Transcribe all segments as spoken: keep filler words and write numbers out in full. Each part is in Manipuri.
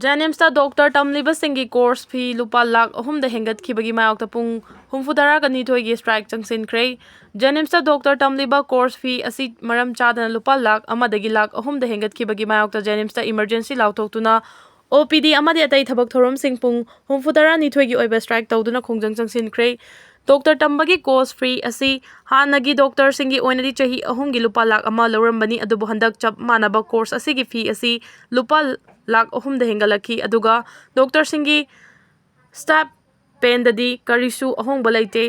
ꯖꯦꯅꯤꯝꯁꯇ ꯗꯣꯛꯇꯔ ꯇꯝꯂꯤꯕꯁꯤꯡꯒꯤ ꯀꯣꯔꯁ ꯐꯤ ꯂꯨꯄꯥ ꯂꯥꯈ ꯑꯍꯨꯝꯗ ꯍꯦꯟꯒꯠꯈꯤꯕꯒꯤ ꯃꯥꯌꯣꯛꯇ ꯄꯨꯡ ꯍꯨꯝꯐꯨꯇꯔꯥꯒ ꯅꯤꯊꯣꯏꯒꯤ ꯁ꯭ꯇ꯭ꯔꯥꯏꯛ ꯆꯪꯁꯤꯟꯈ꯭ꯔꯦ꯫ ꯖꯦꯅꯤꯝꯁꯇ ꯗꯣꯛꯇꯔ ꯇꯝꯂꯤꯕ ꯀꯣꯔꯁ ꯐꯤ ꯑꯁꯤ ꯃꯔꯝ ꯆꯥꯗꯅ ꯂꯨꯄꯥ ꯂꯥꯈ ꯑꯃꯗꯒꯤ ꯂꯥꯈ ꯑꯍꯨꯝꯗ ꯍꯦꯟꯒꯠꯈꯤꯕꯒꯤ ꯃꯥꯌꯣꯛꯇ ꯖꯦꯅꯤꯝꯁꯇ ꯏꯃꯔꯖꯦꯟꯁꯤ ꯂꯥꯎꯊꯣꯛꯇꯨꯅ ꯑꯣ ꯄꯤ ꯗꯤ ꯑꯃꯗꯤ ꯑꯇꯩ ꯊꯕꯛ ꯊꯧꯔꯝꯁꯤꯡ ꯄꯨꯡ ꯍꯨꯝꯐꯨꯇꯔꯥꯅꯤꯊꯣꯏꯒꯤ ꯑꯣꯏꯕ ꯁ꯭ꯇ꯭ꯔꯥꯏꯛ ꯇꯧꯗꯨꯅ ꯈꯣꯡꯖꯪ ꯆꯪꯁꯤꯟꯈ꯭ꯔꯦ꯫ ꯗꯣꯛꯇꯔ ꯇꯝꯕꯒꯤ ꯀꯣꯔꯁ ꯐꯤ ꯑꯁꯤ ꯍꯥꯟꯅꯒꯤ ꯗꯣꯛꯇꯔꯁꯤꯡꯒꯤ ꯑꯣꯏꯅꯗꯤ ꯆꯍꯤ ꯑꯍꯨꯝꯒꯤ ꯂꯨꯄꯥ ꯂꯥꯈ ꯑꯃ ꯂꯧꯔꯝꯕꯅꯤ, ꯑꯗꯨꯕꯨ ꯍꯟꯗꯛ ꯆꯞ ꯃꯥꯟꯅꯕ ꯀꯣꯔꯁ ꯑꯁꯤꯒꯤ ꯐꯤ ꯑꯁꯤ ꯂꯨꯄꯥ ꯂꯥꯈ ꯑꯍꯨꯝꯗ ꯍꯦꯟꯒꯠꯂꯛꯈꯤ꯫ ꯑꯗꯨꯒ ꯗꯣꯛꯇꯔꯁꯤꯡꯒꯤ ꯁ꯭ꯇꯥꯏꯄꯦꯟꯗꯗꯤ ꯀꯔꯤꯁꯨ ꯑꯍꯣꯡꯕ ꯂꯩꯇꯦ꯫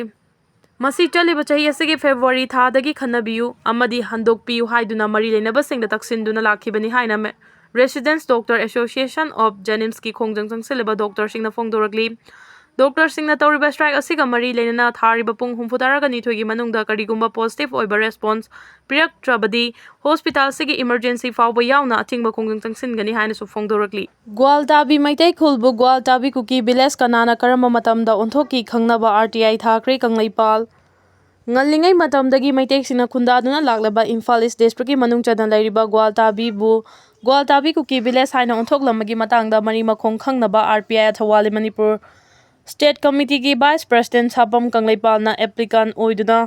ꯃꯁꯤ ꯆꯠꯂꯤꯕ ꯆꯍꯤ ꯑꯁꯤꯒꯤ ꯐꯦꯕ꯭ꯔꯨꯋꯥꯔꯤ ꯊꯥꯗꯒꯤ ꯈꯟꯅꯕꯤꯌꯨ ꯑꯃꯗꯤ ꯍꯟꯗꯣꯛꯄꯤꯌꯨ ꯍꯥꯏꯗꯨꯅ ꯃꯔꯤ ꯂꯩꯅꯕꯁꯤꯡꯗ ꯇꯛꯁꯤꯟꯗꯨꯅ ꯂꯥꯛꯈꯤꯕꯅꯤ ꯍꯥꯏꯅ ꯃꯦ-, Residents Doctor Association of JANIMS ꯀꯤ ꯈꯣꯡꯖꯪ ꯆꯪꯁꯤꯜꯂꯤꯕ ꯗꯣꯛꯇꯔꯁꯤꯡꯅ ꯐꯣꯡꯗꯣꯔꯛꯂꯤ꯫ ꯗꯣꯛꯇꯔꯁꯤꯡꯅ ꯇꯧꯔꯤꯕ ꯁ꯭ꯇ꯭ꯔꯥꯏꯛ ꯑꯁꯤꯒ ꯃꯔꯤ ꯂꯩꯅꯅ ꯊꯥꯔꯤꯕ ꯄꯨꯡ ꯍꯨꯝꯐꯨꯇꯔꯥꯒ ꯅꯤꯊꯣꯏꯒꯤ ꯃꯅꯨꯡꯗ ꯀꯔꯤꯒꯨꯝꯕ ꯄꯣꯖꯤꯇꯤꯚ ꯑꯣꯏꯕ ꯔꯦꯁꯄꯣꯟꯁ ꯄꯤꯔꯛꯇ꯭ꯔꯕꯗꯤ ꯍꯣꯁꯄꯤꯇꯥꯜꯁꯤꯒꯤ ꯏꯃꯔꯖꯦꯟꯁꯤ ꯐꯥꯎꯕ ꯌꯥꯎꯅ ꯑꯊꯤꯡꯕ ꯈꯣꯡꯖꯪ ꯆꯪꯁꯤꯟꯒꯅꯤ ꯍꯥꯏꯅꯁꯨ ꯐꯣꯡꯗꯣꯔꯛꯂꯤ꯫ ꯒ꯭ꯋꯥꯜꯇꯥꯕꯤ ꯃꯩꯇꯩ ꯈꯨꯜꯕꯨ ꯒ꯭ꯋꯥꯜꯇꯥꯕꯤ ꯀꯨꯀꯤ ꯚꯤꯂꯦꯖ ꯀꯅꯥꯅ ꯀꯔꯝꯕ ꯃꯇꯝꯗ ꯑꯣꯟꯊꯣꯛꯈꯤ ꯈꯪꯅꯕ ꯑꯥꯔ ꯇꯤ ꯑꯥꯏ ꯊꯥꯈ꯭ꯔꯦ ꯀꯪꯂꯩꯄꯥꯜ꯫ ꯉꯜꯂꯤꯉꯩ ꯃꯇꯝꯗꯒꯤ ꯃꯩꯇꯩꯁꯤꯡꯅ ꯈꯨꯟꯗꯥꯗꯨꯅ ꯂꯥꯛꯂꯕ ꯏꯝꯐꯥꯜ ꯏꯁ ꯗꯤꯁꯇ꯭ꯔꯤꯛꯀꯤ ꯃꯅꯨꯡ ꯆꯟꯅ ꯂꯩꯔꯤꯕ ꯒ꯭ꯋꯥꯜꯇꯥꯕꯤꯕꯨ ꯒ꯭ꯋꯥꯜꯇꯥꯕꯤ ꯀꯨꯀꯤ ꯚꯤꯂꯦꯖ ꯍꯥꯏꯅ ꯑꯣꯟꯊꯣꯛꯂꯝꯕꯒꯤ ꯃꯇꯥꯡꯗ ꯃꯔꯤ ꯃꯈꯣꯡ ꯈꯪꯅꯕ R P I Thoubal Manipur state ꯀꯃꯤꯇꯤꯒꯤ ꯚꯥꯏꯁ ꯄ꯭ꯔꯁꯤꯗꯦꯟꯠ ꯁꯥꯄꯝ ꯀꯪꯂꯩꯄꯥꯜꯅ ꯑꯦꯄ꯭ꯂꯤꯀꯥꯟ ꯑꯣꯏꯗꯨꯅ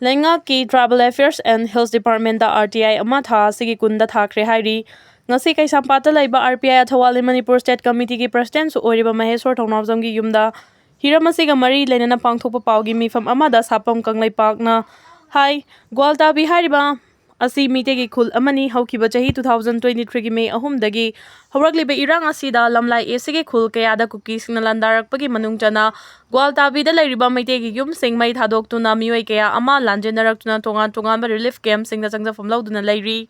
ꯂꯩꯉꯥꯛꯀꯤ Tribal Affairs and Hills Department R T I ꯑꯃ ꯊꯥ ꯑꯁꯤꯒꯤ ꯀꯨꯟꯗ ꯊꯥꯈ꯭ꯔꯦ ꯍꯥꯏꯔꯤ꯫ ꯉꯁꯤ ꯀꯩꯁꯥꯝꯄꯥꯠꯇ ꯂꯩꯕ R P I Thoubal Manipur state ꯀꯃꯤꯇꯤꯒꯤ ꯄ꯭ꯔꯁꯤꯗꯦꯟꯠꯁꯨ ꯑꯣꯏꯔꯤꯕ ꯃꯍꯦꯁꯣꯔ ꯊꯧꯅꯥꯎꯖꯝꯒꯤ ꯌꯨꯝꯗ ꯍꯤꯔꯝ ꯑꯁꯤꯒ ꯃꯔꯤ ꯂꯩꯅꯅ ꯄꯥꯡꯊꯣꯛꯄ ꯄꯥꯎꯒꯤ ꯃꯤꯐꯝ ꯑꯃꯗ ꯁꯥꯄꯝ ꯀꯪꯂꯩꯄꯥꯛꯅ ꯍꯥꯏ, ꯒ꯭ꯋꯥꯜꯇꯥꯕꯤ ꯍꯥꯏꯔꯤꯕ ꯑꯁꯤ ꯃꯤꯇꯩꯒꯤ ꯈꯨꯜ ꯑꯃꯅꯤ꯫ ꯍꯧꯈꯤꯕ ꯆꯍꯤ two thousand twenty threeꯒꯤ ꯃꯦ ꯑꯍꯨꯝꯗꯒꯤ ꯍꯧꯔꯛꯂꯤꯕ ꯏꯔꯥꯡ ꯑꯁꯤꯗ ꯂꯝꯂꯥꯏ ꯑꯦꯁꯤꯒꯤ ꯈꯨꯜ ꯀꯌꯥꯗ ꯀꯨꯀꯤꯁꯤꯡꯅ ꯂꯥꯟꯗꯥꯔꯛꯄꯒꯤ ꯃꯅꯨꯡ ꯆꯟꯅ ꯒ꯭ꯋꯥꯜꯇꯥꯕꯤꯗ ꯂꯩꯔꯤꯕ ꯃꯩꯇꯩꯒꯤ ꯌꯨꯝꯁꯤꯡ ꯃꯩ ꯊꯥꯗꯣꯛꯇꯨꯅ ꯃꯤꯑꯣꯏ ꯀꯌꯥ ꯑꯃ ꯂꯥꯟꯖꯦꯟꯅꯔꯛꯇꯨꯅ ꯇꯣꯉꯥꯟ ꯇꯣꯉꯥꯟꯕ ꯔꯤꯂꯤꯐ ꯀꯦꯝꯞꯁꯤꯡꯗ ꯆꯪꯖꯐꯝ ꯂꯧꯗꯨꯅ ꯂꯩꯔꯤ꯫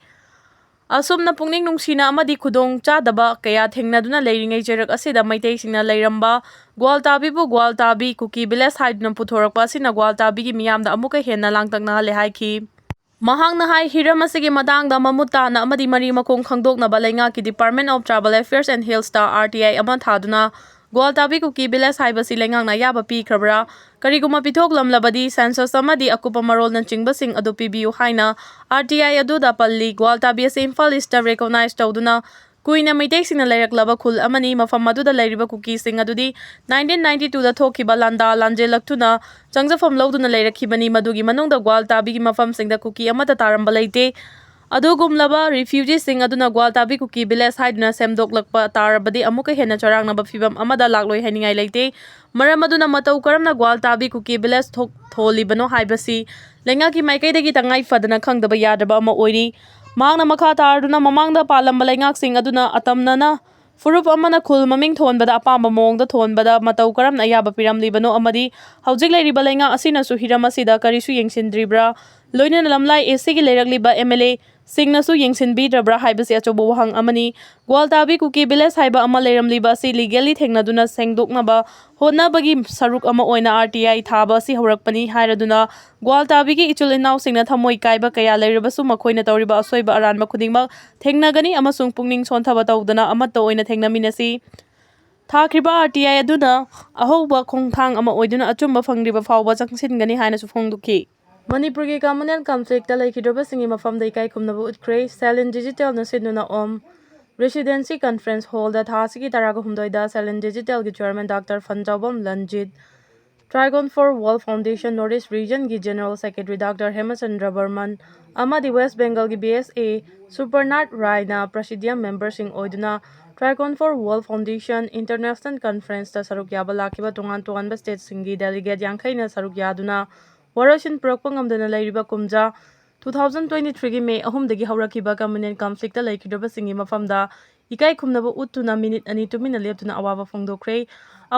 ꯑꯁꯨꯝꯅ ꯄꯨꯛꯅꯤꯡ ꯅꯨꯡꯁꯤꯅ ꯑꯃꯗꯤ ꯈꯨꯗꯣꯡ ꯆꯥꯗꯕ ꯀꯌꯥ ꯊꯦꯡꯅꯗꯨꯅ ꯂꯩꯔꯤꯉꯩ ꯆꯩꯔꯛ ꯑꯁꯤꯗ ꯃꯩꯇꯩꯁꯤꯡꯅ ꯂꯩꯔꯝꯕ ꯒ꯭ꯋꯥꯜꯇꯥꯕꯤꯕꯨ ꯒ꯭ꯋꯥꯜꯇꯥꯕꯤ ꯀꯨꯀꯤ ꯚꯤꯂꯦꯖ ꯍꯥꯏꯗꯨꯅ ꯄꯨꯊꯣꯔꯛꯄ ꯑꯁꯤꯅ ꯒ꯭ꯋꯥꯜꯇꯥꯕꯤꯒꯤ ꯃꯤꯌꯥꯝꯗ ꯑꯃꯨꯛꯀ ꯍꯦꯟꯅ ꯂꯥꯡꯇꯛꯅꯍꯜꯂꯦ ꯍꯥꯏꯈꯤ꯫ ꯃꯍꯥꯛꯅ ꯍꯥꯏ, ꯍꯤꯔꯝ ꯑꯁꯤꯒꯤ ꯃꯇꯥꯡꯗ ꯃꯃꯨꯠ ꯇꯥꯅ ꯑꯃꯗꯤ ꯃꯔꯤ ꯃꯈꯣꯡ ꯈꯪꯗꯣꯛꯅꯕ ꯂꯩꯉꯥꯛꯀꯤ Department of Tribal Affairs and Hillsꯇ ꯑꯥꯔ ꯇꯤ ꯑꯥꯏ ꯑꯃ ꯊꯥꯗꯨꯅ ꯒ꯭ꯋꯥꯜꯇꯥꯕꯤ ꯀꯨꯀꯤ ꯚꯤꯂꯦꯖ ꯍꯥꯏꯕꯁꯤ ꯂꯩꯉꯥꯛꯅ ꯑꯌꯥꯕ ꯄꯤꯈ꯭ꯔꯕ꯭ꯔꯥ? ꯀꯔꯤꯒꯨꯝꯕ ꯄꯤꯊꯣꯛꯂꯝꯂꯕꯗꯤ ꯁꯦꯟꯁꯁ ꯑꯃꯗꯤ ꯑꯀꯨꯞꯄ ꯃꯔꯣꯜꯅꯆꯤꯡꯕꯁꯤꯡ ꯑꯗꯨ ꯄꯤꯕꯤꯌꯨ ꯍꯥꯏꯅ ꯑꯥꯔ ꯇꯤ ꯑꯥꯏ ꯑꯗꯨꯗ ꯄꯜꯂꯤ꯫ ꯒ꯭ꯋꯥꯜꯇꯥꯕꯤ ꯑꯁꯤ ꯏꯝꯐꯥꯜ ꯏꯁꯇ ꯔꯦꯀꯣꯛꯅꯥꯏꯖ ꯇꯧꯗꯨꯅ ꯀꯨꯏꯅ ꯃꯩꯇꯩꯁꯤꯡꯅ ꯂꯩꯔꯛꯂꯕ ꯈꯨꯜ ꯑꯃꯅꯤ꯫ ꯃꯐꯝ ꯑꯗꯨꯗ ꯂꯩꯔꯤꯕ ꯀꯨꯀꯤꯁꯤꯡ ꯑꯗꯨꯗꯤ ꯅꯥꯏꯟꯇꯤꯟ ꯅꯥꯏꯟꯇꯤ ꯇꯨꯗ ꯊꯣꯛꯈꯤꯕ ꯂꯥꯟꯗꯥ ꯂꯥꯟꯖꯦꯜꯂꯛꯇꯨꯅ ꯆꯪꯖꯐꯝ ꯂꯧꯗꯨꯅ ꯂꯩꯔꯛꯈꯤꯕꯅꯤ꯫ ꯃꯗꯨꯒꯤ ꯃꯅꯨꯡꯗ ꯒ꯭ꯋꯥꯜꯇꯥꯕꯤꯒꯤ ꯃꯐꯝꯁꯤꯡꯗ ꯀꯨꯀꯤ ꯑꯃꯠꯇ ꯇꯥꯔꯝꯕ ꯂꯩꯇꯦ꯫ ꯑꯗꯨꯒꯨꯝꯂꯕ ꯔꯤꯐ꯭ꯌꯨꯖꯤꯁꯤꯡ ꯑꯗꯨꯅ ꯒ꯭ꯋꯥꯜꯇꯥꯕꯤ ꯀꯨꯀꯤ ꯚꯤꯂꯦꯖ ꯍꯥꯏꯗꯨꯅ ꯁꯦꯝꯗꯣꯛꯂꯛꯄ ꯇꯥꯔꯕꯗꯤ ꯑꯃꯨꯛꯀ ꯍꯦꯟꯅ ꯆꯔꯥꯡꯅꯕ ꯐꯤꯕꯝ ꯑꯃꯗ ꯂꯥꯛꯂꯣꯏ ꯍꯥꯏꯅꯤꯡꯉꯥꯏ ꯂꯩꯇꯦ꯫ ꯃꯔꯝ ꯑꯗꯨꯅ ꯃꯇꯧ ꯀꯔꯝꯅ ꯒ꯭ꯋꯥꯜꯇꯥꯕꯤ ꯀꯨꯀꯤ ꯚꯤꯂꯦꯖ ꯊꯣꯛ-, ꯊꯣꯜꯂꯤꯕꯅꯣ ꯍꯥꯏꯕꯁꯤ ꯂꯩꯉꯥꯛꯀꯤ ꯃꯥꯏꯀꯩꯗꯒꯤ ꯇꯉꯥꯏ ꯐꯗꯅ ꯈꯪꯗꯕ ꯌꯥꯗ꯭ꯔꯕ ꯑꯃ ꯑꯣꯏꯔꯤ꯫ ꯃꯍꯥꯛꯅ ꯃꯈꯥ ꯇꯥꯔꯗꯨꯅ ꯃꯃꯥꯡꯗ ꯄꯥꯜꯂꯝꯕ ꯂꯩꯉꯥꯛꯁꯤꯡ ꯑꯗꯨꯅ ꯑꯇꯝꯅꯅ ꯐꯨꯔꯨꯞ ꯑꯃꯅ ꯈꯨꯜ ꯃꯃꯤꯡ ꯊꯣꯟꯕꯗ ꯑꯄꯥꯝꯕ ꯃꯑꯣꯡꯗ ꯊꯣꯟꯕꯗ ꯃꯇꯧ ꯀꯔꯝꯅ ꯑꯌꯥꯕ ꯄꯤꯔꯝꯂꯤꯕꯅꯣ ꯑꯃꯗꯤ ꯍꯧꯖꯤꯛ ꯂꯩꯔꯤꯕ ꯂꯩꯉꯥꯛ ꯑꯁꯤꯅꯁꯨ ꯍꯤꯔꯝ ꯑꯁꯤꯗ ꯀꯔꯤꯁꯨ ꯌꯦꯡꯁꯤꯟꯗ꯭ꯔꯤꯕ꯭ꯔꯥ? ꯂꯣꯏꯅꯅ ꯂꯝꯂꯥꯏ ꯑꯦꯁꯤꯒꯤ ꯂꯩꯔꯛꯂꯤꯕ ꯑꯦꯝ ꯑꯦꯜ ꯑꯦ ꯁꯤꯡꯅꯁꯨ ꯌꯦꯡꯁꯤꯟꯕꯤꯗ꯭ꯔꯕ꯭ꯔꯥ ꯍꯥꯏꯕꯁꯤ ꯑꯆꯧꯕ ꯋꯥꯍꯪ ꯑꯃꯅꯤ꯫ ꯒ꯭ꯋꯥꯜꯇꯥꯕꯤ ꯀꯨꯀꯤ ꯚꯤꯂꯦꯖ ꯍꯥꯏꯕ ꯑꯃ ꯂꯩꯔꯝꯂꯤꯕ ꯑꯁꯤ ꯂꯤꯒꯦꯜꯂꯤ ꯊꯦꯡꯅꯗꯨꯅ ꯁꯦꯡꯗꯣꯛꯅꯕ ꯍꯣꯠꯅꯕꯒꯤ ꯁꯔꯨꯛ ꯑꯃ ꯑꯣꯏꯅ ꯑꯥꯔ ꯇꯤ ꯑꯥꯏ ꯊꯥꯕ ꯑꯁꯤ ꯍꯧꯔꯛꯄꯅꯤ ꯍꯥꯏꯔꯗꯨꯅ ꯒ꯭ꯋꯥꯜꯇꯥꯕꯤꯒꯤ ꯏꯆꯤꯜ ꯏꯅꯥꯎꯁꯤꯡꯅ ꯊꯃꯣꯏ ꯀꯥꯏꯕ ꯀꯌꯥ ꯂꯩꯔꯕꯁꯨ ꯃꯈꯣꯏꯅ ꯇꯧꯔꯤꯕ ꯑꯁꯣꯏꯕ ꯑꯔꯥꯟꯕ ꯈꯨꯗꯤꯡꯃꯛ ꯊꯦꯡꯅꯒꯅꯤ ꯑꯃꯁꯨꯡ ꯄꯨꯛꯅꯤꯡ ꯁꯣꯟꯊꯕ ꯇꯧꯗꯅ ꯑꯃꯠꯇ ꯑꯣꯏꯅ ꯊꯦꯡꯅꯃꯤꯟꯅꯁꯤ꯫ ꯊꯥꯈ꯭ꯔꯤꯕ ꯑꯥꯔ ꯇꯤ ꯑꯥꯏ ꯑꯗꯨꯅ ꯑꯍꯧꯕ ꯈꯣꯡꯊꯥꯡ ꯑꯃ ꯑꯣꯏꯗꯨꯅ ꯑꯆꯨꯝꯕ ꯐꯪꯗ꯭ꯔꯤꯕ ꯐꯥꯎꯕ ꯆꯪꯁꯤꯟꯒꯅꯤ ꯍꯥꯏꯅꯁꯨ ꯐꯣꯡꯗꯣꯛꯈꯤ꯫ ꯃꯅꯤꯄꯨꯔꯒꯤ communal conflictꯇ ꯂꯩꯈꯤꯗ꯭ꯔꯕꯁꯤꯡꯒꯤ ꯃꯐꯝꯗ ꯏꯀꯥꯏ ꯈꯨꯝꯅꯕ ꯎꯠꯈ꯭ꯔꯦ꯫ ꯁꯥꯏꯂꯦꯟ ꯗꯤꯖꯤꯇꯦꯜꯅ ꯁꯤꯟꯗꯨꯅ ꯑꯣꯝ ꯔꯦꯁꯤꯗꯦꯟꯁꯤ ꯀꯟꯐꯔꯦꯟꯁ ꯍꯣꯜꯗ ꯊꯥ ꯑꯁꯤꯒꯤ ꯇꯔꯥꯒ ꯍꯨꯝꯗꯣꯏꯗ ꯁꯥꯏꯂꯦꯟ ꯗꯤꯖꯤꯇꯦꯜꯒꯤ chairman doctor Phanjoubam Lanjit, Trigon for World Foundation North East Regionꯒꯤ general secretary doctor Hemchandra Barman ꯑꯃꯗꯤ ꯋꯦꯁ ꯕꯦꯡꯒꯜꯒꯤ ꯕꯤ ꯑꯦꯁ ꯑꯦ ꯁꯨꯄꯔꯅꯥꯠ ꯔꯥꯏꯅ ꯄ꯭ꯔꯦꯁꯤꯗꯤꯌꯝ ꯃꯦꯝꯕꯔꯁꯤꯡ ꯑꯣꯏꯗꯨꯅ Trigon for World Foundation International Conferenceꯇ ꯁꯔꯨꯛ ꯌꯥꯕ ꯂꯥꯛꯈꯤꯕ ꯇꯣꯉꯥꯟ ꯇꯣꯉꯥꯟꯕ ꯁ꯭ꯇꯦꯠꯁꯤꯡꯒꯤ ꯗꯦꯂꯤꯒꯦꯠ ꯌꯥꯡꯈꯩꯅ ꯁꯔꯨꯛ ꯌꯥꯗꯨꯅ ꯋꯥꯔꯣꯏꯁꯤꯟ ꯄꯨꯔꯛꯄ ꯉꯝꯗꯅ ꯂꯩꯔꯤꯕ ꯀꯨꯝꯖꯥ two thousand twenty threeꯒꯤ ꯃꯦ ꯑꯍꯨꯝꯗꯒꯤ ꯍꯧꯔꯛꯈꯤꯕ communal conflictꯇ ꯂꯩꯈꯤꯗ꯭ꯔꯕꯁꯤꯡꯒꯤ ꯃꯐꯝꯗ ꯏꯀꯥꯏ ꯈꯨꯝꯅꯕ ꯎꯠꯇꯨꯅ ꯃꯤꯅꯤꯠ ꯑꯅꯤ ꯇꯨꯃꯤꯟꯅ ꯂꯦꯞꯇꯨꯅ ꯑꯋꯥꯕ ꯐꯣꯡꯗꯣꯛꯈ꯭ꯔꯦ꯫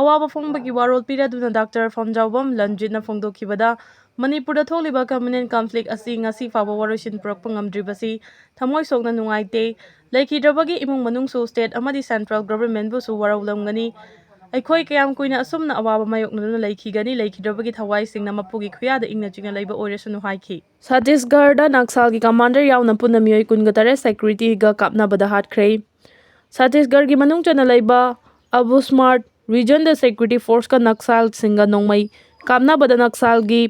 ꯑꯋꯥꯕ ꯐꯣꯡꯕꯒꯤ ꯋꯥꯔꯣꯜ ꯄꯤꯔꯗꯨꯅ ꯗꯥꯛꯇꯔ ꯐꯝꯖꯥꯎꯕꯝ ꯂꯟꯖꯤꯠꯅ ꯐꯣꯡꯗꯣꯛꯈꯤꯕꯗ, ꯃꯅꯤꯄꯨꯔꯗ ꯊꯣꯛꯂꯤꯕ communal conflict ꯑꯁꯤ ꯉꯁꯤ ꯐꯥꯎꯕ ꯋꯥꯔꯣꯏꯁꯤꯟ ꯄꯨꯔꯛꯄ ꯉꯝꯗ꯭ꯔꯤꯕꯁꯤ ꯊꯃꯣꯏ ꯁꯣꯛꯅ ꯅꯨꯡꯉꯥꯏꯇꯦ꯫ ꯂꯩꯈꯤꯗ꯭ꯔꯕꯒꯤ ꯏꯃꯨꯡ ꯃꯅꯨꯡꯁꯨ state ꯑꯃꯗꯤ central governmentꯕꯨꯁꯨ ꯋꯥꯔꯧꯂꯝꯒꯅꯤ꯫ ꯑꯩꯈꯣꯏ ꯀꯌꯥꯝ ꯀꯨꯏꯅ ꯑꯁꯨꯝꯅ ꯑꯋꯥꯕ ꯃꯥꯌꯣꯛꯅꯗꯨꯅ ꯂꯩꯈꯤꯒꯅꯤ? ꯂꯩꯈꯤꯗ꯭ꯔꯕꯒꯤ ꯊꯋꯥꯏꯁꯤꯡꯅ ꯃꯄꯨꯒꯤ ꯈꯨꯌꯥꯗ ꯏꯪꯅ ꯆꯤꯛꯅ ꯂꯩꯕ ꯑꯣꯏꯔꯁꯅꯨ ꯍꯥꯏꯈꯤ꯫ ꯁꯠꯇꯤꯁꯒꯔꯗ ꯅꯛꯁꯜꯒꯤ commander ꯌꯥꯎꯅ ꯄꯨꯟꯅ ꯃꯤꯑꯣꯏ ꯀꯨꯟꯒ ꯇꯔꯦꯠ securityꯒ ꯀꯥꯞꯅꯕꯗ ꯍꯥꯠꯈ꯭ꯔꯦ꯫ ꯁꯠꯇꯤꯁꯒꯔꯒꯤ ꯃꯅꯨꯡ ꯆꯟꯅ ꯂꯩꯕ ꯑꯕꯨꯁꯃꯥꯔꯠ regionꯗ security forceꯀ ꯅꯛꯁꯜꯁꯤꯡꯒ ꯅꯣꯡꯃꯩ ꯀꯥꯞꯅꯕꯗ ꯅꯛꯁꯜꯒꯤ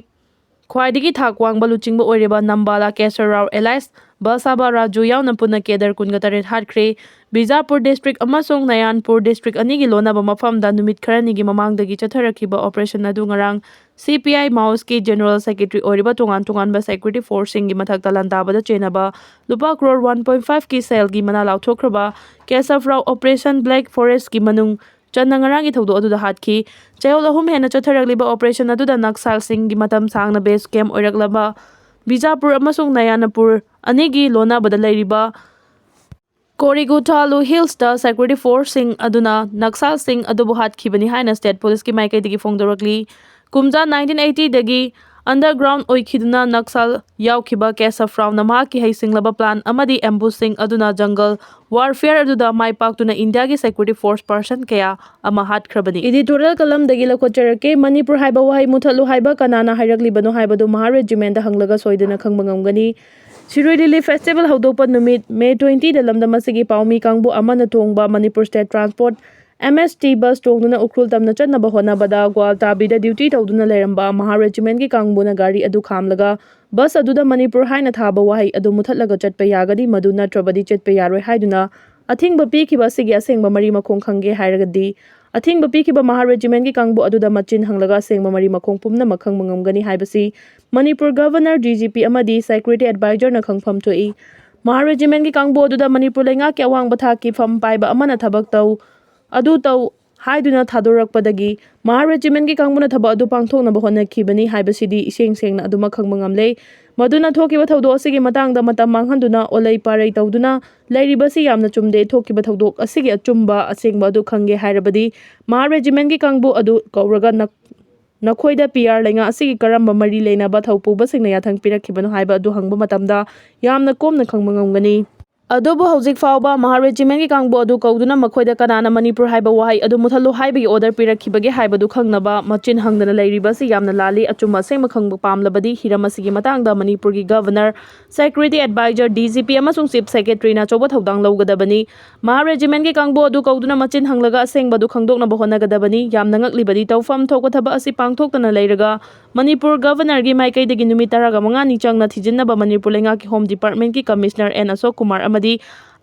ꯈ꯭ꯋꯥꯏꯗꯒꯤ ꯊꯥꯛ ꯋꯥꯡꯕ ꯂꯨꯆꯤꯡꯕ ꯑꯣꯏꯔꯤꯕ ꯅꯝꯕꯥꯂꯥ ꯀꯦꯁꯔ ꯔꯥꯎ alias ꯕꯁꯥꯕꯥ ꯔꯥꯖꯨ ꯌꯥꯎꯅ ꯄꯨꯟꯅ cadre ꯀꯨꯟꯒ ꯇꯔꯦꯠ ꯍꯥꯠꯈ꯭ꯔꯦ꯫ ꯕꯤꯖꯥꯄꯨꯔ ꯗꯤꯁꯇ꯭ꯔꯤꯛ ꯑꯃꯁꯨꯡ ꯅꯌꯥꯟꯄꯨꯔ ꯗꯤꯁꯇ꯭ꯔꯤꯛ ꯑꯅꯤꯒꯤ ꯂꯣꯟꯅꯕ ꯃꯐꯝꯗ ꯅꯨꯃꯤꯠ ꯈꯔꯅꯤꯒꯤ ꯃꯃꯥꯡꯗꯒꯤ ꯆꯠꯊꯔꯛꯈꯤꯕ ꯑꯣꯄꯔꯦꯁꯟ ꯑꯗꯨ ꯉꯔꯥꯡ ꯁꯤ ꯄꯤ ꯑꯥꯏ ꯃꯥꯎꯁꯀꯤ ꯖꯦꯅꯔꯦꯜ ꯁꯦꯀ꯭ꯔꯦꯇꯔꯤ ꯑꯣꯏꯔꯤꯕ ꯇꯣꯉꯥꯟ ꯇꯣꯉꯥꯟꯕ ꯁꯦꯀ꯭ꯌꯨꯔꯤꯇꯤ ꯐꯣꯔꯁꯁꯤꯡꯒꯤ ꯃꯊꯛꯇ ꯂꯥꯟꯗꯥꯕꯗ ꯆꯦꯟꯅꯕ ꯂꯨꯄꯥ ꯀ꯭ꯔꯣꯔ ꯋꯥꯟ ꯄꯣꯏꯟ ꯐꯥꯏꯚꯀꯤ ꯁꯦꯜꯒꯤ ꯃꯅꯥ ꯂꯥꯎꯊꯣꯛꯈ꯭ꯔꯕ ꯀꯦꯁꯐ ꯔꯥꯎ ꯑꯣꯄꯔꯦꯁꯟ ꯕ꯭ꯂꯦꯛ ꯐꯣꯔꯦꯁ꯭ꯠꯀꯤ ꯃꯅꯨꯡ ꯆꯟꯅ ꯉꯔꯥꯡꯒꯤ ꯊꯧꯗꯣꯛ ꯑꯗꯨꯗ ꯍꯥꯠꯈꯤ꯫ ꯆꯌꯣꯜ ꯑꯍꯨꯝ ꯍꯦꯟꯅ ꯆꯠꯊꯔꯛꯂꯤꯕ ꯑꯣꯄꯔꯦꯁꯟ ꯑꯗꯨꯗ ꯅꯛꯁꯥꯜꯁꯤꯡꯒꯤ ꯃꯇꯝ ꯁꯥꯡꯅ ꯕꯦꯁ ꯀꯦꯝꯞ ꯑꯣꯏꯔꯛꯂꯕ ꯕꯤꯖꯥꯄꯨꯔ ꯑꯃꯁꯨꯡ ꯅꯌꯥꯅꯄꯨꯔ ꯑꯅꯤꯒꯤ ꯂꯣꯟꯅꯕꯗ ꯂꯩꯔꯤꯕ ꯀꯣꯔꯤꯒꯨꯊꯥꯂꯨ ꯍꯤꯜꯁꯇ ꯁꯦꯀ꯭ꯌꯨꯔꯤꯇꯤ ꯐꯣꯔꯁꯁꯤꯡ ꯑꯗꯨꯅ ꯅꯛꯁꯥꯜꯁꯤꯡ ꯑꯗꯨꯕꯨ ꯍꯥꯠꯈꯤꯕꯅꯤ ꯍꯥꯏꯅ ꯁ꯭ꯇꯦꯠ ꯄꯨꯂꯤꯁꯀꯤ ꯃꯥꯏꯀꯩꯗꯒꯤ ꯐꯣꯡꯗꯣꯔꯛꯂꯤ꯫ ꯀꯨꯝꯖꯥ ꯅꯥꯏꯟꯇꯤꯟ ꯑꯩꯠꯇꯤꯗꯒꯤ ꯑꯟꯗꯔꯒ꯭ꯔꯥꯎꯟꯗ ꯑꯣꯏꯈꯤꯗꯨꯅ ꯅꯛꯁꯥꯜ ꯌꯥꯎꯈꯤꯕ ꯀꯦꯁꯐ ꯔꯥꯎꯅ ꯃꯍꯥꯛꯀꯤ ꯍꯩꯁꯤꯡꯂꯕ ꯄ꯭ꯂꯥꯟ ꯑꯃꯗꯤ ꯑꯦꯝꯕꯨꯁꯁꯤꯡ ꯑꯗꯨꯅ ꯖꯪꯒꯜ ꯋꯥꯔꯐꯤꯌꯔ ꯑꯗꯨꯗ ꯃꯥꯏ ꯄꯥꯛꯇꯨꯅ ꯏꯟꯗꯤꯌꯥꯒꯤ ꯁꯦꯀ꯭ꯌꯨꯔꯤꯇꯤ ꯐꯣꯔꯁ ꯄꯔꯁꯟ ꯀꯌꯥ ꯑꯃ ꯍꯥꯠꯈ꯭ꯔꯕꯅꯤ꯫ ꯏꯗꯤꯇꯣꯔꯤꯌꯦꯜ ꯀꯂꯝꯗꯒꯤ ꯂꯧꯈꯠꯆꯔꯛꯀꯦ꯫ ꯃꯅꯤꯄꯨꯔ ꯍꯥꯏꯕ ꯋꯥꯍꯩ ꯃꯨꯊꯠꯂꯨ ꯍꯥꯏꯕ ꯀꯅꯥꯅ ꯍꯥꯏꯔꯛꯂꯤꯕꯅꯣ ꯍꯥꯏꯕꯗꯨ ꯃꯍꯥ ꯔꯦꯖꯤꯃꯦꯟꯗ ꯍꯪꯂꯒ ꯁꯣꯏꯗꯅ ꯈꯪꯕ ꯉꯝꯒꯅꯤ꯫ ꯁꯤꯔꯣꯏ ꯂꯤꯂꯤ ꯐꯦꯁꯇꯤꯚꯦꯜ ꯍꯧꯗꯣꯛꯄ ꯅꯨꯃꯤꯠ ꯃꯦ ꯇ꯭ꯋꯦꯟꯇꯤꯗ ꯂꯝꯗꯝ ꯑꯁꯤꯒꯤ ꯄꯥꯎꯃꯤ ꯀꯥꯡꯕꯨ ꯑꯃꯅ ꯊꯣꯡꯕ ꯃꯅꯤꯄꯨꯔ ꯁ꯭ꯇꯦꯠ ꯇ꯭ꯔꯥꯟꯁꯄꯣꯔꯠ, ꯑꯦꯝ ꯑꯦꯁ ꯇꯤ, ꯕꯁ ꯇꯣꯡꯗꯨꯅ ꯎꯈ꯭ꯔꯨꯜ ꯇꯝꯅ ꯆꯠꯅꯕ ꯍꯣꯠꯅꯕꯗ ꯒ꯭ꯋꯥꯜꯇꯥꯕꯤꯗ ꯗ꯭ꯌꯨꯇꯤ ꯇꯧꯗꯨꯅ ꯂꯩꯔꯝꯕ ꯃꯍꯥ ꯔꯦꯖꯤꯃꯦꯟꯒꯤ ꯀꯥꯡꯕꯨꯅ ꯒꯥꯔꯤ ꯑꯗꯨ ꯈꯥꯝꯂꯒ ꯕꯁ ꯑꯗꯨꯗ ꯃꯅꯤꯄꯨꯔ ꯍꯥꯏꯅ ꯊꯥꯕ ꯋꯥꯍꯩ ꯑꯗꯨ ꯃꯨꯊꯠꯂꯒ ꯆꯠꯄ ꯌꯥꯒꯅꯤ, ꯃꯗꯨ ꯅꯠꯇ꯭ꯔꯕꯗꯤ ꯆꯠꯄ ꯌꯥꯔꯣꯏ ꯍꯥꯏꯗꯨꯅ ꯑꯊꯤꯡꯕ ꯄꯤꯈꯤꯕ ꯑꯁꯤꯒꯤ ꯑꯁꯦꯡꯕ ꯃꯔꯤ ꯃꯈꯣꯡ ꯈꯪꯒꯦ ꯍꯥꯏꯔꯒꯗꯤ, ꯑꯊꯤꯡꯕ ꯄꯤꯈꯤꯕ ꯃꯍꯥ ꯔꯦꯖꯤꯃꯦꯟꯒꯤ ꯀꯥꯡꯕꯨ ꯑꯗꯨꯗ ꯃꯆꯤꯟ ꯍꯪꯂꯒ ꯑꯁꯦꯡꯕ ꯃꯔꯤ ꯃꯈꯣꯡ ꯄꯨꯝꯅꯃꯛ ꯈꯪꯕ ꯉꯝꯒꯅꯤ ꯍꯥꯏꯕꯁꯤ Manipur governor, D G P ꯑꯃꯗꯤ ꯁꯦꯀ꯭ꯌꯨꯔꯤꯇꯤ ꯑꯦꯗꯚꯥꯏꯖꯔꯅ ꯈꯪꯐꯝ ꯊꯣꯛꯏ꯫ ꯃꯍꯥ ꯔꯦꯖꯤꯃꯦꯟꯒꯤ ꯀꯥꯡꯕꯨ ꯑꯗꯨꯗ ꯃꯅꯤꯄꯨꯔ ꯂꯩꯉꯥꯛꯀꯤ ꯑꯋꯥꯡꯕ ꯊꯥꯛꯀꯤ ꯐꯝ ꯄꯥꯏꯕ ꯑꯃꯅ ꯊꯕꯛ ꯇꯧ, ꯑꯗꯨ ꯇꯧ ꯍꯥꯏꯗꯨꯅ ꯊꯥꯗꯣꯔꯛꯄꯗꯒꯤ ꯃꯍꯥ ꯔꯦꯖꯤꯃꯦꯟꯒꯤ ꯀꯥꯡꯕꯨꯅ ꯊꯕꯛ ꯑꯗꯨ ꯄꯥꯡꯊꯣꯛꯅꯕ ꯍꯣꯠꯅꯈꯤꯕꯅꯤ ꯍꯥꯏꯕꯁꯤꯗꯤ ꯏꯁꯦꯡ ꯁꯦꯡꯅ ꯑꯗꯨꯃꯛ ꯈꯪꯕ ꯉꯝꯂꯦ꯫ ꯃꯗꯨꯅ ꯊꯣꯛꯈꯤꯕ ꯊꯧꯗꯣꯛ ꯑꯁꯤꯒꯤ ꯃꯇꯥꯡꯗ ꯃꯇꯝ ꯃꯥꯡꯍꯟꯗꯨꯅ ꯑꯣꯂꯩ ꯄꯥꯔꯩ ꯇꯧꯗꯨꯅ ꯂꯩꯔꯤꯕꯁꯤ ꯌꯥꯝꯅ ꯆꯨꯝꯗꯦ꯫ ꯊꯣꯛꯈꯤꯕ ꯊꯧꯗꯣꯛ ꯑꯁꯤꯒꯤ ꯑꯆꯨꯝꯕ ꯑꯁꯦꯡꯕ ꯑꯗꯨ ꯈꯪꯒꯦ ꯍꯥꯏꯔꯕꯗꯤ ꯃꯍꯥ ꯔꯦꯖꯤꯃꯦꯟꯒꯤ ꯀꯥꯡꯕꯨ ꯑꯗꯨ ꯀꯧꯔꯒ ꯅ-, ꯅꯈꯣꯏꯗ ꯄꯤ ꯑꯥꯔ ꯂꯩꯉꯥꯛ ꯑꯁꯤꯒꯤ ꯀꯔꯝꯕ ꯃꯔꯤ ꯂꯩꯅꯕ ꯊꯧꯄꯨꯕꯁꯤꯡꯅ ꯌꯥꯊꯪ ꯄꯤꯔꯛꯈꯤꯕꯅꯣ ꯍꯥꯏꯕ ꯑꯗꯨ ꯍꯪꯕ ꯃꯇꯝꯗ ꯌꯥꯝꯅ ꯀꯣꯝꯅ ꯈꯪꯕ ꯉꯝꯒꯅꯤ꯫ ꯑꯗꯨꯕꯨ ꯍꯧꯖꯤꯛ ꯐꯥꯎꯕ ꯃꯍꯥ ꯔꯦꯖꯤꯃꯦꯟꯒꯤ ꯀꯥꯡꯕꯨ ꯑꯗꯨ ꯀꯧꯗꯨꯅ ꯃꯈꯣꯏꯗ ꯀꯅꯥꯅ ꯃꯅꯤꯄꯨꯔ ꯍꯥꯏꯕ ꯋꯥꯍꯩ ꯑꯗꯨ ꯃꯨꯊꯠꯂꯨ ꯍꯥꯏꯕꯒꯤ ꯑꯣꯔꯗꯔ ꯄꯤꯔꯛꯈꯤꯕꯒꯦ ꯍꯥꯏꯕꯗꯨ ꯈꯪꯅꯕ ꯃꯆꯤꯟ ꯍꯪꯗꯅ ꯂꯩꯔꯤꯕ ꯑꯁꯤ ꯌꯥꯝꯅ ꯂꯥꯜꯂꯤ꯫ ꯑꯆꯨꯝꯕ ꯑꯁꯦꯡꯕ ꯈꯪꯕ ꯄꯥꯝꯂꯕꯗꯤ ꯍꯤꯔꯝ ꯑꯁꯤꯒꯤ ꯃꯇꯥꯡꯗ ꯃꯅꯤꯄꯨꯔꯒꯤ governor, security adviser, D G P ꯑꯃꯁꯨꯡ ꯆꯤꯐ ꯁꯦꯀ꯭ꯔꯦꯇꯔꯤꯅ ꯑꯆꯧꯕ ꯊꯧꯗꯥꯡ ꯂꯧꯒꯗꯕꯅꯤ꯫ ꯃꯍꯥ ꯔꯦꯖꯤꯃꯦꯟꯒꯤ ꯀꯥꯡꯕꯨ ꯑꯗꯨ ꯀꯧꯗꯨꯅ ꯃꯆꯤꯟ ꯍꯪꯂꯒ ꯑꯁꯦꯡꯕ ꯑꯗꯨ ꯈꯪꯗꯣꯛꯅꯕ ꯍꯣꯠꯅꯒꯗꯕꯅꯤ꯫ ꯌꯥꯝꯅ ꯉꯛꯂꯤꯕꯗꯤ ꯇꯧꯐꯝ ꯊꯣꯛꯄ ꯊꯕꯛ ꯑꯁꯤ ꯄꯥꯡꯊꯣꯛꯇꯅ ꯂꯩꯔꯒ ꯃꯅꯤꯄꯨꯔ ꯒꯚꯔꯅꯔꯒꯤ ꯃꯥꯏꯀꯩꯗꯒꯤ ꯅꯨꯃꯤꯠ ꯇꯔꯥꯒ ꯃꯉꯥꯅꯤ ꯆꯪꯅ ꯊꯤꯖꯤꯟꯅꯕ ꯃꯅꯤꯄꯨꯔ ꯂꯩꯉꯥꯛꯀꯤ ꯍꯣꯝ ꯗꯤꯄꯥꯔꯠꯃꯦꯟꯠꯀꯤ ꯀꯃꯤꯁꯅꯔ ꯑꯦꯟ ꯑꯁꯣꯛ ꯀꯨꯃꯥꯔ ꯑꯃꯗꯤ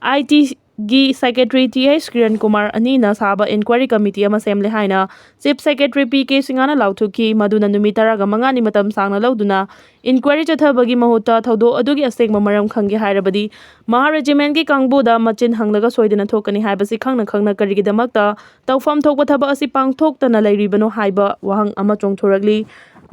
ꯑꯥꯏ ꯇꯤ ꯒꯤ secretary T H Kiran Kumar ꯑꯅꯤꯅ ꯁꯥꯕ ꯏꯟꯀ꯭ꯋꯥꯏꯔꯤ ꯀꯃꯤꯇꯤ ꯑꯃ ꯁꯦꯝꯂꯦ ꯍꯥꯏꯅ ꯆꯤꯐ ꯁꯦꯀ꯭ꯔꯦꯇꯔꯤ ꯄꯤ ꯀꯦ ꯁꯤꯡꯍꯅ ꯂꯥꯎꯊꯣꯛꯈꯤ꯫ ꯃꯗꯨꯅ ꯅꯨꯃꯤꯠ ꯇꯔꯥꯒ ꯃꯉꯥꯅꯤ ꯃꯇꯝ ꯁꯥꯡꯅ ꯂꯧꯗꯨꯅ ꯏꯟꯀ꯭ꯋꯥꯏꯔꯤ ꯆꯠꯊꯕꯒꯤ ꯃꯍꯨꯠꯇ ꯊꯧꯗꯣꯛ ꯑꯗꯨꯒꯤ ꯑꯁꯦꯡꯕ ꯃꯔꯝ ꯈꯪꯒꯦ ꯍꯥꯏꯔꯕꯗꯤ ꯃꯍꯥ ꯔꯦꯖꯤꯃꯦꯟꯒꯤ ꯀꯥꯡꯕꯨꯗ ꯃꯆꯤꯟ ꯍꯪꯂꯒ ꯁꯣꯏꯗꯅ ꯊꯣꯛꯀꯅꯤ ꯍꯥꯏꯕꯁꯤ ꯈꯪꯅ ꯈꯪꯅ ꯀꯔꯤꯒꯤꯗꯃꯛꯇ ꯇꯧꯐꯝ ꯊꯣꯛꯄ ꯊꯕꯛ ꯑꯁꯤ ꯄꯥꯡꯊꯣꯛꯇꯅ ꯂꯩꯔꯤꯕꯅꯣ ꯍꯥꯏꯕ ꯋꯥꯍꯪ ꯑꯃ ꯆꯣꯡꯊꯣꯔꯛꯂꯤ꯫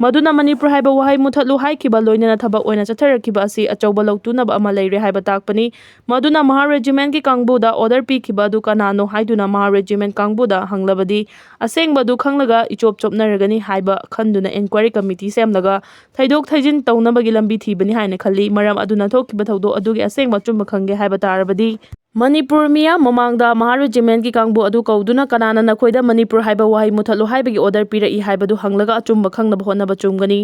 ꯃꯗꯨꯅ ꯃꯅꯤꯄꯨꯔ ꯍꯥꯏꯕ ꯋꯥꯍꯩ ꯃꯨꯊꯠꯂꯨ ꯍꯥꯏꯈꯤꯕ ꯂꯣꯏꯅꯅ ꯊꯕꯛ ꯑꯣꯏꯅ ꯆꯠꯊꯔꯛꯈꯤꯕ ꯑꯁꯤ ꯑꯆꯧꯕ ꯂꯧꯇꯨꯅꯕ ꯑꯃ ꯂꯩꯔꯦ ꯍꯥꯏꯕ ꯇꯥꯛꯄꯅꯤ꯫ ꯃꯗꯨꯅ ꯃꯍꯥ ꯔꯦꯖꯤꯃꯦꯟꯒꯤ ꯀꯥꯡꯕꯨꯗ ꯑꯣꯔꯗꯔ ꯄꯤꯈꯤꯕ ꯑꯗꯨ ꯀꯅꯥꯅꯣ ꯍꯥꯏꯗꯨꯅ ꯃꯍꯥ ꯔꯦꯖꯤꯃꯦꯟ ꯀꯥꯡꯕꯨꯗ ꯍꯪꯂꯕꯗꯤ ꯑꯁꯦꯡꯕ ꯑꯗꯨ ꯈꯪꯂꯒ ꯏꯆꯣꯞ ꯆꯣꯞꯅꯔꯒꯅꯤ ꯍꯥꯏꯕ ꯈꯟꯗꯨꯅ ꯏꯟꯀ꯭ꯋꯥꯏꯔꯤ ꯀꯃꯤꯇꯤ ꯁꯦꯝꯂꯒ ꯊꯩꯗꯣꯛ ꯊꯩꯖꯤꯟ ꯇꯧꯅꯕꯒꯤ ꯂꯝꯕꯤ ꯊꯤꯕꯅꯤ ꯍꯥꯏꯅ ꯈꯜꯂꯤ꯫ ꯃꯔꯝ ꯑꯗꯨꯅ ꯊꯣꯛꯈꯤꯕ ꯊꯧꯗꯣꯛ ꯑꯗꯨꯒꯤ ꯑꯁꯦꯡꯕ ꯑꯆꯨꯝꯕ ꯈꯪꯒꯦ ꯍꯥꯏꯕ ꯇꯥꯔꯕꯗꯤ ꯃꯅꯤꯄꯨꯔ ꯃꯤꯌꯥꯝ ꯃꯃꯥꯡꯗ ꯃꯍꯥ ꯔꯦꯖꯤꯃꯦꯟꯒꯤ ꯀꯥꯡꯕꯨ ꯑꯗꯨ ꯀꯧꯗꯨꯅ ꯀꯅꯥꯅ ꯅꯈꯣꯏꯗ ꯃꯅꯤꯄꯨꯔ ꯍꯥꯏꯕ ꯋꯥꯍꯩ ꯃꯨꯊꯠꯂꯨ ꯍꯥꯏꯕꯒꯤ ꯑꯣꯔꯗꯔ ꯄꯤꯔꯛꯏ ꯍꯥꯏꯕꯗꯨ ꯍꯪꯂꯒ ꯑꯆꯨꯝꯕ ꯈꯪꯅꯕ ꯍꯣꯠꯅꯕ ꯆꯨꯝꯒꯅꯤ꯫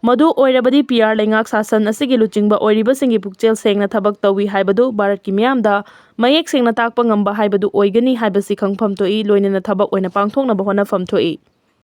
ꯃꯗꯨ ꯑꯣꯏꯔꯕꯗꯤ ꯄꯤ ꯑꯥꯔ ꯂꯩꯉꯥꯛ ꯁꯥꯁꯟ ꯑꯁꯤꯒꯤ ꯂꯨꯆꯤꯡꯕ ꯑꯣꯏꯔꯤꯕꯁꯤꯡꯒꯤ ꯄꯨꯛꯆꯦꯜ ꯁꯦꯡꯅ ꯊꯕꯛ ꯇꯧꯏ ꯍꯥꯏꯕꯗꯨ ꯚꯥꯔꯠꯀꯤ ꯃꯤꯌꯥꯝꯗ ꯃꯌꯦꯛ ꯁꯦꯡꯅ ꯇꯥꯛꯄ ꯉꯝꯕ ꯍꯥꯏꯕꯗꯨ ꯑꯣꯏꯒꯅꯤ ꯍꯥꯏꯕꯁꯤ ꯈꯪꯐꯝ ꯊꯣꯛꯏ, ꯂꯣꯏꯅꯅ ꯊꯕꯛ ꯑꯣꯏꯅ ꯄꯥꯡꯊꯣꯛꯅꯕ ꯍꯣꯠꯅꯐꯝ ꯊꯣꯛꯏ꯫